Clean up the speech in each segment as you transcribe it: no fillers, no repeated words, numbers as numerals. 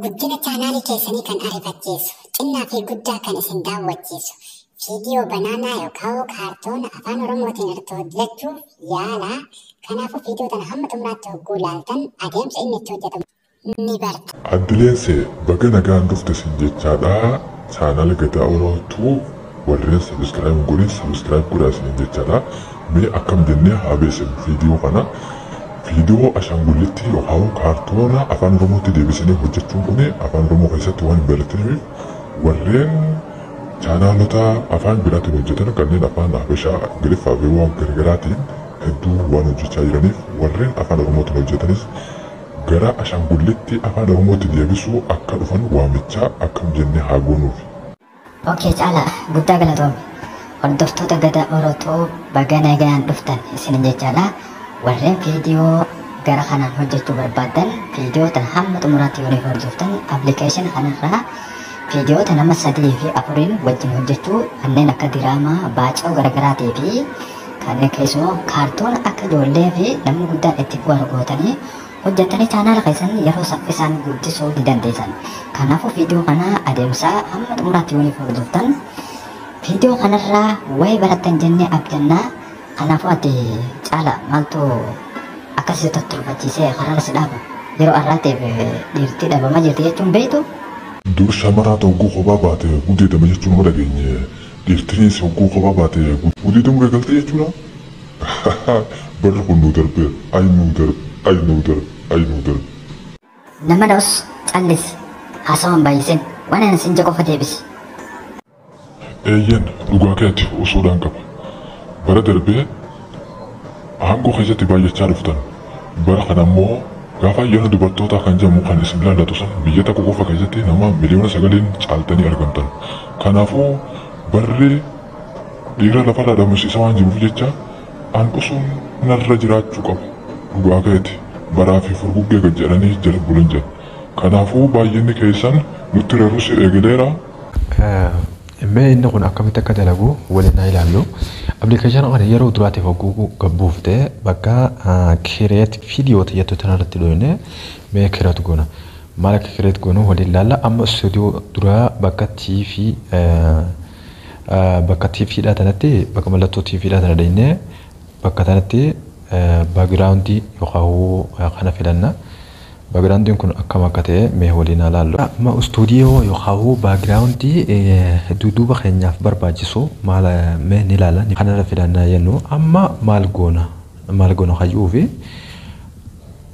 Guddina chaanaalii keessanii kan ariifachiisu, xinnaa fi guddaa kan isin daawwachiisu, viidiyoo banaanaa yookaan kaartoona afaan Oromootiin irratti hojjechuuf yaalaa. Kanaafuu viidiyoo tana hamma xumuraatti hogguu ilaaltan adeemsa inni itti hojjetamu ni barta. Addileensee baga nagaan dhufte sin jechaadha. Chaanaala Gadaa Orootuu warreen subscribe hin godhin subscribe godhaa isin jechaadha. Mee akkam jennee haa beeksifnu viidiyoo kana. Viidiyoo ashaangullitti yookaan kaartoona afaan Oromootti deebisanii hojjechuun kun afaan Oromoo keessatti waan hin barataniif warreen chaanaalota afaan biraatiin hojjetan kanneen afaan Habashaa, Ingiliffaa fi waan garaagaraatiin hedduu waan hojjechaa jiraniif warreen afaan Oromootiin hojjetanis gara ashaangullitti afaan Oromootti deebisuu akka dhufan waamichaa akkam jennee haa goonuuf. Okay, Caalaa, guddaa galatoomi. Hordoftoota Gadaa Orotoo baga nagaan dhuftan isin jechaadha. Warreen viidiyoo gara kanaan hojjechuu barbaaddan viidiyoo tan hamma xumuraatti yoo hordoftan appilikeeshinii kanarraa viidiyoota nama 3 fi 4 wajjin hojjechuu kanneen akka diraamaa, baacoo garaagaraatii fi kanneen keessumaa kaartoona akka ijoollee fi namni guddaan itti bu'aru gootanii hojjettanii chaanaala keessan yeroo saffisaan guddisuu ni dandeessan. Kanaafuu viidiyoo kana adeemsa hamma xumuraatti yoo hordoftan viidiyoo kanarraa waa'ee barattan jennee abdannaa. Kanaafuu ati Caala maaltu akkasii tottolfachiisee karaa si dhaaba? Yeroo har'aatiif dhiirtii dhabamaa jirti jechuun beektu? Dur shamaraa hogguu kophaa baate gudeedama jechuun nama dhageenye. Dhiirtinis hogguu kophaa baate gudeedamuu eegalte jechuudha. Barri kun nuu darbeera. Ay nuu darbe, ay nuu darbe, ay nuu darbe. Nama dha'us callisi. Haasawaan baay'isin. Waan ani sin jedhu qofa deebisi. Eeyyen dhugaa keeti usuudhaan qaba. Bara darbee aangoo keessatti baay'achaa dhuftan. Bara kana immoo gaafa ayyaana dubartootaa kan jedhamu kan isin ilaallatu san biyya tokko qofa keessatti nama miliyoona 9 caaltanii argamtan. Kanaafuu barri dhiira lafarraa dhabamsiisa waan jiruuf jecha an usuun narra jiraachuu qaba. Dhugaa keeti baraa fi furguggee gad jedhanii jala bulan jedha. Kanaafuu baay'inni keessan nutti rarrus eegaleera. Mee inni kun akkamitti akka dalagu waliin haa ilaallu. Appilikeeshinii kana yeroo duraatiif hogguu gabbuufte bakka create video jettu tanarratti dhoofne mee create goona. Maal akka create goonu waliin ilaalla. Amma istuudiyoo duraa bakka TV bakka TV dha tanatti bakka mallattoo TV dha tana dhaqnee bakka tanatti background yookaan kana filanna. Backgroundiin kun akkam akka ta'e mee waliin haa ilaallu. Amma istuudiyoo yookaan background dudduuba keenyaaf barbaachisu maal mee ni ilaalla. Kanarra filannaa jennu amma maal goona maal goona hayyuu fi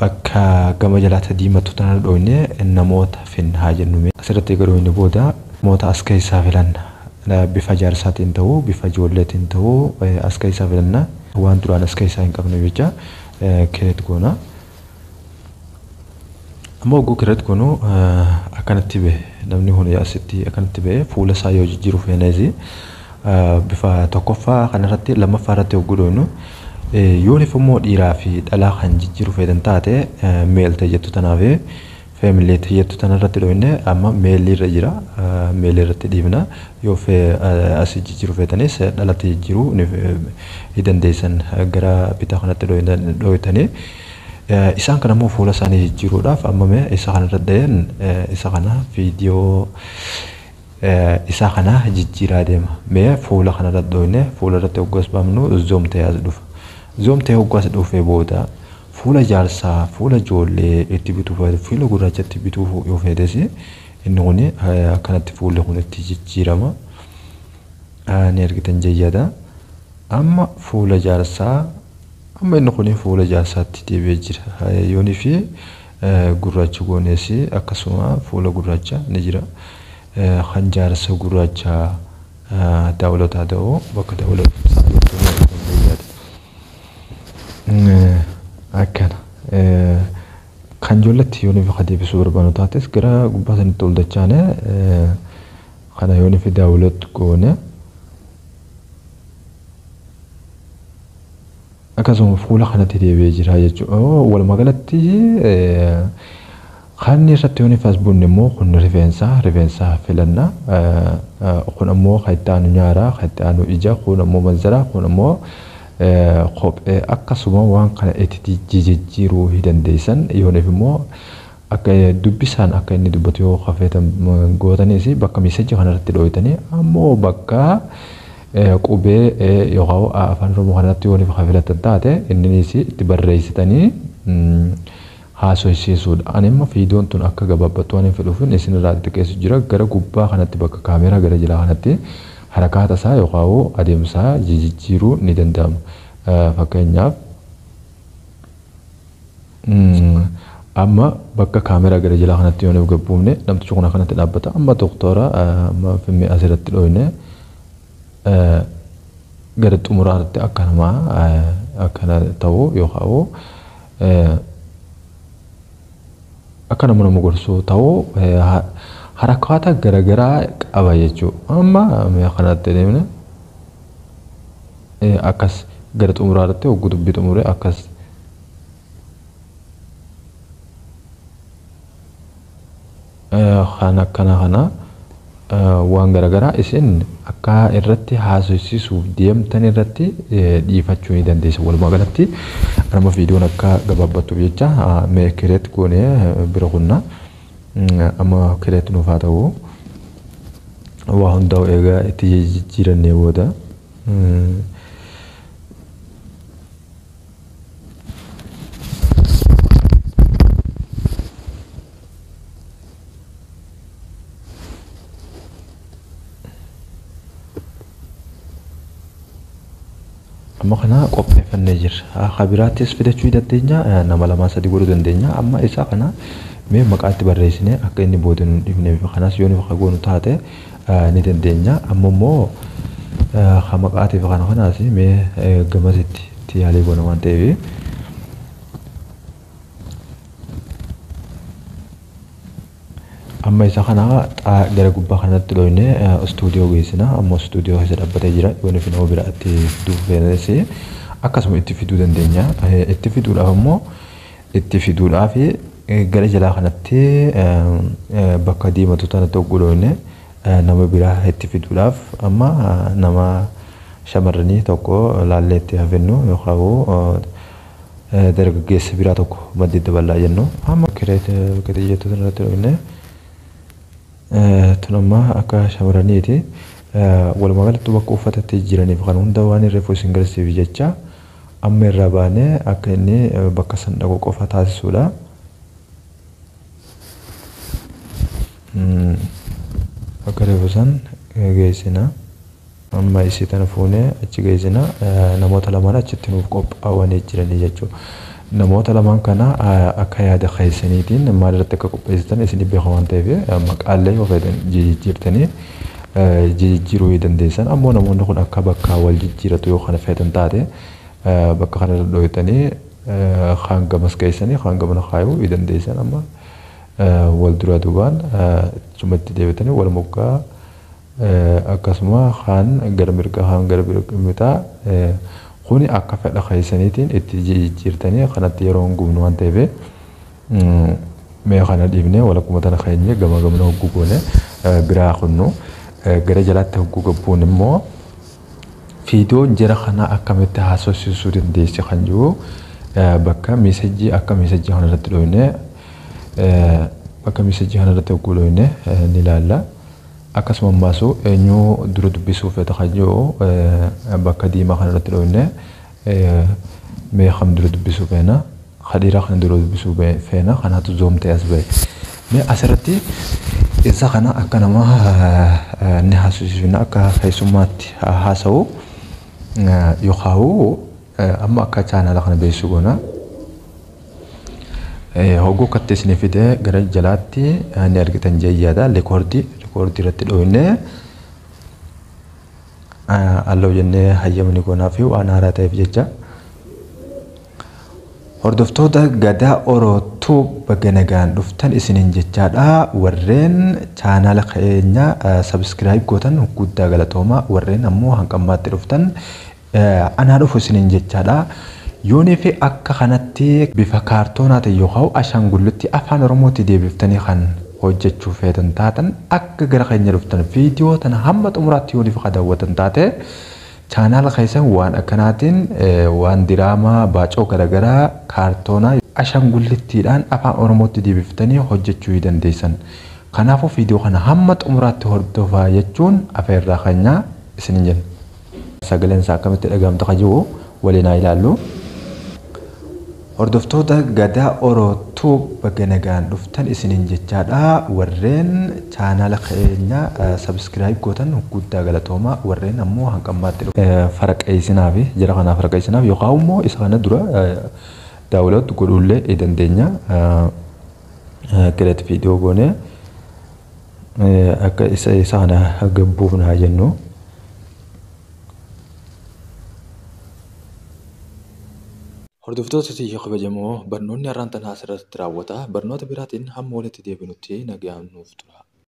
bakka gama jalaatti diimattu tana dhoofne namoota finna haa jennu. Asirratti egaa dhoofne booda namoota as keessaa filanna. Bifa jaarsaatiin ta'uu bifa ijoolleetiin ta'uu as keessaa filanna. Waan duraan as keessaa hin qabne jecha create goona. Amma hogguu create goonu akkanatti bahe namni kun asitti akkanatti bahe fuula isaa yoo jijjiiru feenes bifa tokkoffaa kanarratti lammaffaa irratti hogguu dhoofnu yoonif immoo dhiiraa fi dhalaa kan jijjiiru feetan taate male ta'e jettu tanaaf female ta'e jettu tanarratti dhoofne amma male irra jira male irratti dhiifna yoo asii jijjiiru feetanis dhalatti jijjiiruu ni dandeessan gara bitaa kanatti dhooftanii. Isaan kana immoo fuula isaanii jijjiiruudhaaf amma mee isa kanarra dhaheen isa kana viidiyoo isa kana jijjiiraa deema. Mee fuula kanarra dhoofne fuula irratti hoggas baafnu zoom ta'ee as dhufa. Zoom ta'ee hoggas dhufee booda fuula jaarsaa fuula ijoollee itti bituu fuula gurraacha itti bituu yoo feetes inni kun akkanatti fuulli kun itti jijjiirama. Ni argitan jayyaadha. Amma fuula jaarsaa amma inni kun fuula jaarsaatti deebi'ee jira. Yoonii fi gurraacha goonees akkasuma fuula gurraacha ni jira. Kan jaarsa gurraacha daawwalataa ta'u bakka daawwalataa akkana. Kan ijoolletti yoonii fi deebisuu barbaannu taates gara gubbaa sanitti ol dachaane kana yoonii fi daawwalatu goone. Akkasuma fuula kanatti deebi'ee jira jechuudha. Walumaa galatti kan irratti yoonii fi as bunni immoo kun rifeensa filanna. Kun ammoo kan itti aanu nyaaraa, kan itti aanu ija, kun ammoo manzaraa, kun ammoo kophee akkasuma waan kana itti jijjiiruu hin dandeessan yooniif immoo Akka dubbisaan akka inni dubbatu yoo hafeetan gootaniis bakka message kanarratti dhooytanii ammoo bakka qubee yookaan afaan Oromoo kanarratti yoo filatan taate inninis itti barreessitanii haasofsiisuudha. Ani immoo viidiyoon tun akka gabaabbattu waan hin fedhuuf isin irraa xixiqqeessu jira. Gara gubbaa kanatti bakka kaameeraa gara jalaa kanatti harakaata isaa yookaan adeemsa jijjiiruu ni danda'ama. Fakkeenyaaf amma bakka kaameeraa gara jalaa kanatti yoo nuuf gabbuufne namtichi kun akkanatti dhaabbata. Amma doktora amma fimmee asirratti dhooyne gara xumuraatti akka namaa akkana ta'u yookaan akka nama nama gorsuu ta'u harakaata garaagaraa qaba jechuudha. Amma kanatti deemne akkas gara xumuraatti hogguu dubbii xumure akkas kan akkana kana waan garaagaraa isin akka irratti haasofsiisuuf deemtan irratti dhiifachuu ni dandeessa. Walumaa galatti amma viidiyoon akka gabaabbattuuf jecha mee create goonee bira kunna amma create nuuf haa ta'u waa hundaa'u egaa itti jijjiirannee booda. Amma kana qopheeffannee jirra. Akka biraattis fidachuu dandeenya. Nama 2 3 godhuu dandeenya. Amma isa kana mee maqaatti barreessinee akka inni booda nu dhibneef kanas yoo nuuf goonu taate ni dandeenya. Amma immoo maqaatiif kana kanaas mee gamasitti itti yaalii goona waan ta'eef. Amma isa kana gara gubbaa kanatti dhooynee istuudiyoo geessina. Amma istuudiyoo keessa dhaabbatee jira. Yoo nuuf nama bira itti fiduu feenes akkasuma itti fiduu dandeenya. Itti fiduudhaaf immoo itti fiduudhaaf gara jalaa kanatti bakka diimatu tanatti hogguu dhooynee nama biraa itti fiduudhaaf amma nama shamarranii tokko laallee itti hafinnu yookaan dargaggeessa biraa tokko maddii daballaa jennu. Amma create bakka jettu sanarratti dhooynee tun amma akka shamarraniiti. Walumaa galatti bakka uffatatti jiraniif kan hunda waan reefu isin garsiif jecha amma irraa baanee akka inni bakka san dhaqu qofa taasisuudha. Akka reefu san geessina. Amma isii tana fuunee achi geessina. Namoota lamaan achitti nuuf qophaa'anii jiranii jechuudha. Namoota lamaan kana akka yaada keessaniitiin maal irratti akka qopheessitan isin beeku waan ta'eef maqaalee yoo feetan jijjiirtanii jijjiiruu dandeessan. Ammoo namoonni kun akka bakka wal jijjiiratu yoo kana feetan taate bakka kana irra dhooytanii kaan gamas geessanii kaan gamana kaayuu dandeessan. Amma wal dura duubaan achumatti deebitanii wal moggaa akkasuma kaan gara mirgaa kaan gara bitaa kuni akka fedha keessaniitiin itti jijjiirtanii kanatti yeroo hin gubnu waan ta'eef mee kana dhiifnee walakkuma tana keenyee gama gamana hogguu goone biraa kunnu gara jalaatti hogguu gabbuun immoo viidiyoon jara kana akkamitti haasofsiisuu dandeessi kan jiru bakka meesajii akka meesajii kanarratti dhooyne bakka meesajii kanarratti hogguu dhooyne ni ilaalla. Akkasuma ammaas eenyu dura dubbisuu feeta kan jiru bakka diimaa kanarratti dhooyne mee kam dura dubbisuu feena kadhiiraa kana dura dubbisuu feena kanaatu zoom ta'e as ba'e. Mee asirratti isa kana akka nama ni haasofsiisna akka keessummaatti haasa'u yookaan amma akka chaanaala kana beeksisuu goona. Hogguu akkatti isinii fidee gara jalaatti ni argitan jeeyyaadha. Reekoordii irratti dhooyne alloo jennee hayyamni goonaa fi waan haaraa ta'eef jecha. Hordoftoota Gadaa Orootuu baga nagaan dhuftan isiniin jechaadha. Warreen chaanaala keenya subscribe gootan guddaa galatooma. Warreen ammoo hanqammaatti dhuftan anaa dhufu isiniin jechaadha. Yoonii fi akka kanatti bifa kaartoonaatiin yookaan ashaangullitti afaan Oromootti deebiftanii kan hojjechuu feetan taatan akka gara keenya dhuftan viidiyoo tana hamma xumuraatti yoonii fi daawwatan taate Chaanaala keessan waan akkanaatiin waan diraamaa baacoo garaagaraa kaartoonaa ashaangullittiidhaan afaan Oromootti deebiftanii hojjechuu dandeessan. Kanaafuu viidiyoo kana hamma xumuraatti hordofaa jechuun afeerraa keenyaa isinin jenna. Sagaleen isaa akkamitti dhagahamtu ka jiru waliin haa ilaallu. Hordoftoota Gadaa Orootuu baga nagaan dhuftan isiniin jechaadha. Warreen chaanaala keenya subscribe gootan guddaa galatooma. Warreen ammoo hanqammaatti faraqeessinaaf jara kanaa faraqeessinaaf yookaan immoo isa kana dura daawwalatu godhuullee ni dandeenya. Create video goonee akka isa kana gabbuufna haa jennu. Hordoftoota tiyya kabajamoo barnoonni har'aan tanaa asirratti raawwata. Barnoota biraatiin hamma walitti deebinutti nagaan nuuf tura.